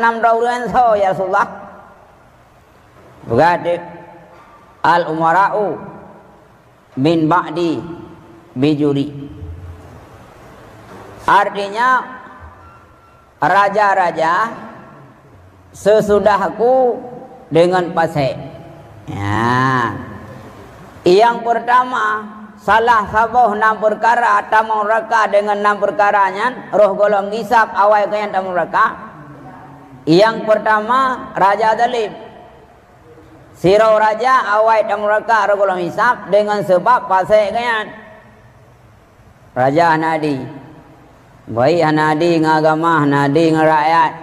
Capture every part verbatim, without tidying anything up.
Nam droe ureuëng soe, ya Rasulullah? Peugah teuk, "Al-umara'u min ba'di bijuri." Artinya, raja-raja seusudahku deungon pasék. Ya. Nyang peurtama, salah saboh nam peukara tamong raka deungon nam peukara nyan, roh gohlom hisab awai geuhnyan tamong raka. Nyang peurtama, raja zalim. Sidroe raja awai tamong raka roh gohlom hisab deungon seubab pasék geuhnyan. Raja hana adé. Baik hana adé ngon agama, hana adé ngon rakyat.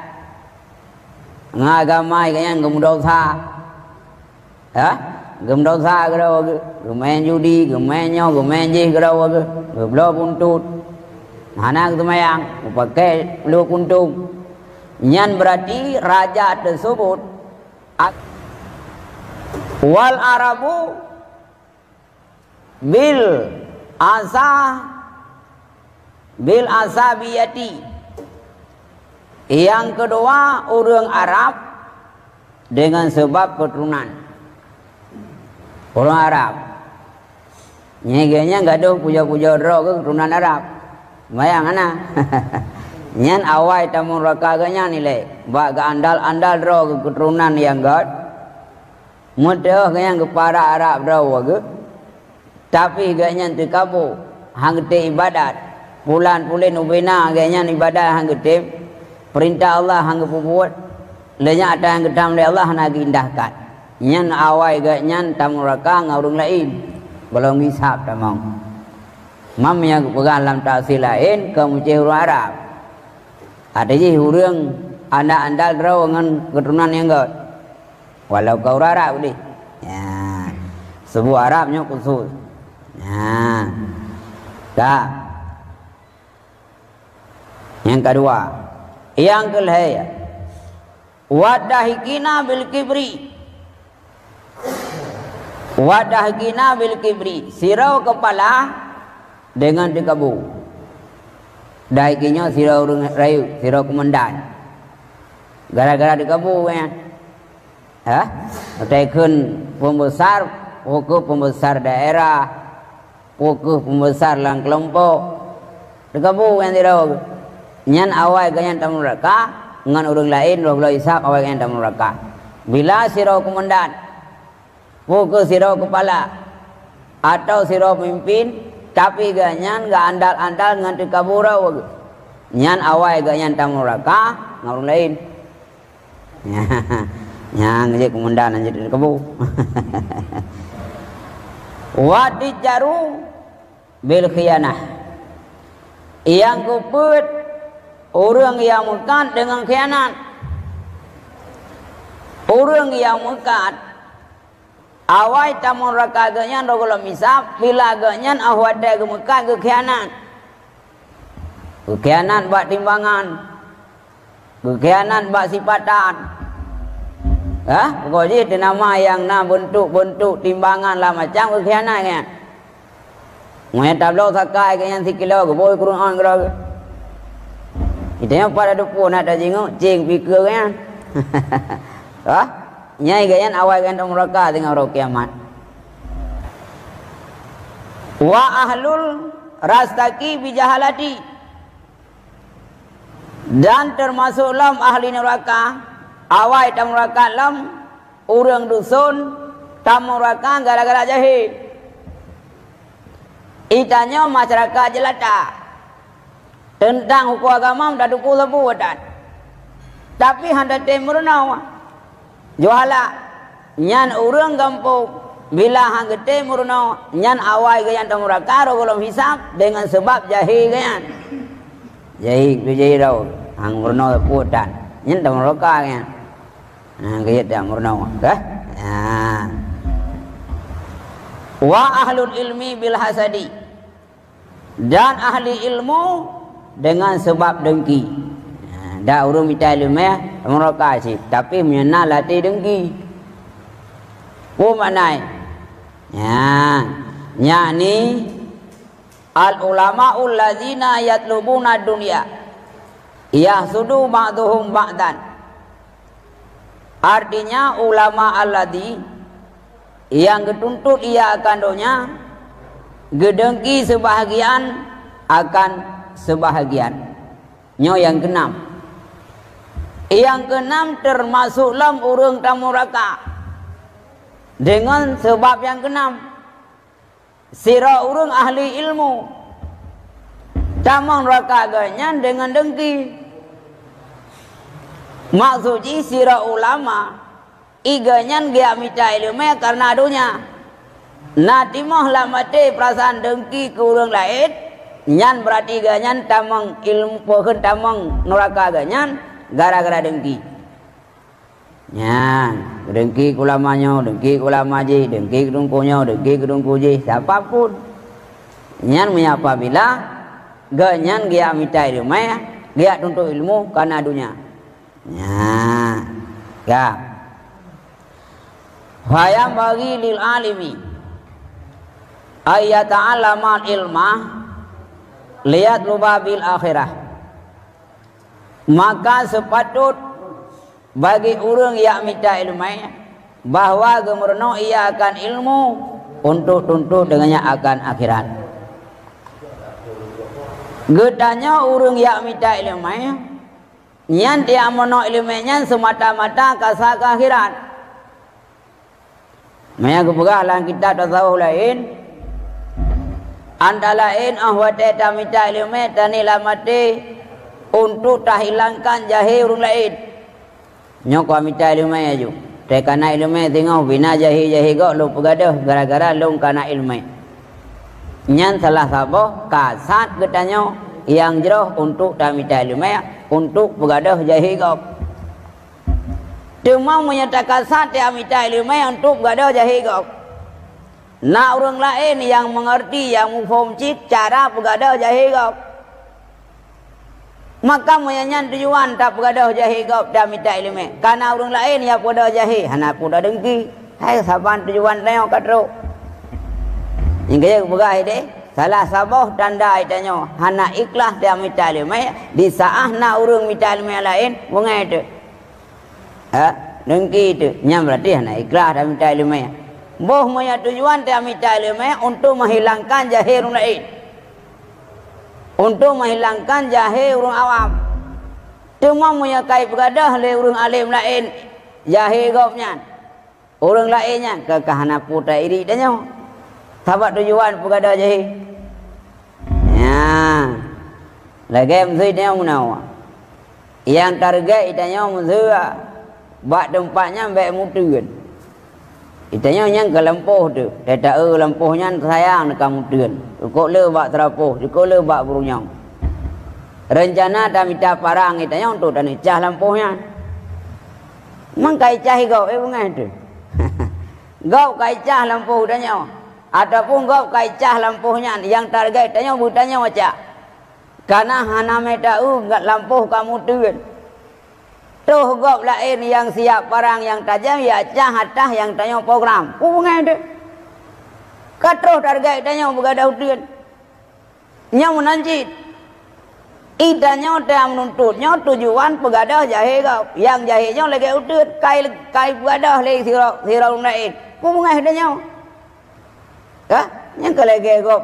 Ngon agama geuhnyan geumeudosa. Ya? Geumeudosa keudroe geuh. Geumeu'en judi, geumeu'en nyoe, geumeu'en jih keudroe geuh. Geubloe buntut. Hana geuseumayang, geupakée lhok kuntong. Nyan beurati raja teuseubut ak-, wal Arabu bil asa, bil asabiyati. Nyang keudua, ureuëng Arab deungon seubab keuturonan. Ureuëng Arab. Nyan geuhnyan gadôh pujoe-pujoe droe geuh keuturonan Arab. Bayang hana? Nyan awai tamong raka geuhnyan ilée. Bak geuandal-andal droe geuh keuturonan nyang göt. Meudeuh geuhnyan geuparak Arab droe geuh, tapi geuhnyan teukabu, han geutem iébadat. Pulan pulen ubena geuhnyan iébadat han geutem, peurintah Allah han geupeubuet, lé nyan atra nyang geutam lé Allah hana geuindahkan. Nyan awai geuhnyan tamong raka ngon ureuëng laén, gohlom hisab tamong. Mam nyang geupeugah lam tafsir laén, ka meucéh ureuëng Arab. Ada jih ureuëng andal-andal droe ngon keuturonan nyang göt. Walau ka ureuëng Arab deh. Ya. Seubut Arab nyoe khusus. Ya. Ka. Nyang keudua. Nyang keulhée. Wadahikina bil kibri. Wadahikina bil kibri. Sidroe keupala deungon teukabu. Dahiki nyoe sidroe ureuëng rayeuk, sidroe keumandan. Gara-gara teukabu, ya. Hah? Utai kheun pembesar, pokok pembesar daerah, pokok pembesar lam kelompok. Teukabu nyang sidroe. Nyan awai geuhnyan tamong raka, ngon ureuëng laén roh gohlom hisab awai geuhnyan tamong raka. Bila sidroe keumandan, pokok sidroe keupala, atau sidroe peumimpin, tapi geuhnyan geuandal-andal ngon teukabu droe geuh. Nyan awai geuhnyan tamong raka ngon ureuëng laén. Nyang jeuet keumandan, nyang jeuet keubu. Wa tujjaru bil khiyanah. Nyang keupeuet, ureuëng nyang meukat deungon khianat. Ureuëng nyang meukat, awai tamong raka geuhnyan roh gohlom hisab, bila geuhnyan óh watée geumeukat geukhianat. Geukhianat bak timbangan. Geukhianat bak sipatan. Hah? Pokok jih teunama nyang na beuntuk-beuntuk timbangan lam macam geukhianat nyan. Meunyo tabloe sakai geuhnyan sikilo, geubôi keurueng keudroe geuh. Geutanyoe pat teupeue na tajingoe, céng pikeue geuhnyan. Hah? Nyai geuhnyan awai geuhnyan tamong raka teungoh uroe kiamat. Wa ahlul rastaki bijahalati. Dan teumasok lom ahli nuraka, awai tamong raka lom ureuëng duson tamong raka gara-gara jahé. Geutanyoe masyarakat jeulata, teuntang huköm agama tateupeue sapeue that. Tapi hana tem meurunoe. Juhala, nyan ureuëng gampông, bila han geutem meurunoe, nyan awai geuhnyan tamong raka roh gohlom hisab deungon sabab jahé geuhnyan. Jahé, jahé droe, han meurunoe sapeue that, nyan tamong raka geuhnyan. Nah, geuyue tamong meurunoe, kah? Nah. Wa ahlul ilmi bil hasadi. Dan ahli ilmu dengan sebab dengki. Ha, dak ureuëng mita ileumèe, meuraka cit, tapi meunyoe na latih dengki. Peue makna? Ya, yakni al ulama'ul ladzina yatlubuna dunya yahsudu ba'duhum ba'dan. Artinya, ulama alladzi nyang geutuntot ia akan donya, geudengki seubahagian akan seubahagian. Nyoe nyang keunam. Nyang keunam teumasok lom ureuëng tamong neuraka. Deungon sabab nyang keunam, sidroe ureuëng ahli ilmu tamong neuraka geuh nyan deungon dengki. Maksud jih sidroe ulama, geuh nyan geujak mita iéleumé kareuna donya. Na timoh lam até peurasaan dengki keu ureuëng laén, nyan beurati geuh nyan tamong iéleumé, peue kheun tamong neuraka geuh nyan gara-gara dengki. Nyan, dengki keu ulama nyoe, dengki keu ulama jih, dengki keu teungku nyoe, dengki keu teungku jih, sapa pun. Nyan meunyo apabila geuh nyan geujak mita iéleumé, geujak tuntot ilmu kareuna donya. Nyan, ka. Fa yanbaghi lil alimi ay yata'allamal ilma liyatluba bil akhirah. Maka seupatôt bagi ureuëng nyang mita iéleumé bahwa geumeurunoe ia akan ilmu untuk tuntot deungon nyan akan akhirat. Geutanyoe ureuëng nyang mita iéleumé, nyan tiep meurunoe iéleumé nyan seumata-mata kasa keu akhirat. Meunyo geupeugah lam kitab tasawuf laén, antara laén óh watée tamita iéleumé taniet lam até untuk tahilangkan jahé ureuëng laén. Nyoe ka mita iéleumé laju. Teuka na iéleumé singoh bina jahé-jahé gob lôn peugadôh gara-gara lôn ka na iéleumé. Nyan salah saboh kasat geutanyoe nyang jroh untuk tamita iéleumé untuk peugadôh jahé gob. Teuma meunyo takasat tamita iéleumé untuk peugadôh jahé gob, na ureuëng laén nyang meungeurti, nyang muphom cit cara peugadôh jahé gob. Maka meunyo nyan tujuan tapeugadôh jahé gob tamita iéleumé, ka na ureuëng laén nyang peugadôh jahé, hana peue dengki. Hai saban tujuan tanyoe ka trok. Nyang keu peugah ideh, salah saboh tanda tanyoe hana ikhlas tamita iéleumé, di saát na ureuëng mita iéleumé laén, beungéh teuh. Ha, dengki teuh. Nyan beurati hana ikhlas tamita iéleumé. Boh meunyo tujuan tamita iéleumé untuk menghilangkan jahé ureuëng laén. Untuk menghilangkan jahé ureuëng awam. Teuma meunyo ka ipeugadôh lé ureuëng além laén jahé gob nyan, ureuëng laén nyan ka, ka hana peue tairi tanyoe. Sabab tujuan peugadôh jahé. Nyan. Lagée meuseu tanyoe meunoe. Nyang target tanyoe meuseu bak teumpat nyan bék muteuen. Tanyoe nyan ka lampôh teuh. Teuta-eu lampôh nyan sayang ka muteuen. Cukôp le bak seurapoh, cukôp le bak burunyong. Reuncana tamita parang tanyoe untuk taneuk cah lampôh nyan. Mang ka icah gob, eh, beungéh teuh. Gob ka icah lampôh tanyoe. Ataupun gob ka icah lampôh nyan, nyang target tanyoe beutanyoe cak. Kana hana mita-eu lampôh ka muteuen. Toh gob laén nyang siap parang nyang tajam, ya cah atah nyang tanyoe program. Peue beungéh teuh. Ka troh target tanyoe beugadôh uteuen. Nyoe meunan cit. Itanyoe teuh meununtut nyoe tujuan peugadôh jahé gob. Nyang jahé nyoe lagée uteuen, kai, kai peugadôh lé sidroe, sidroe ureuëng laén. Peue beungéh tanyoe. Ka? Nyang ka lagée gob.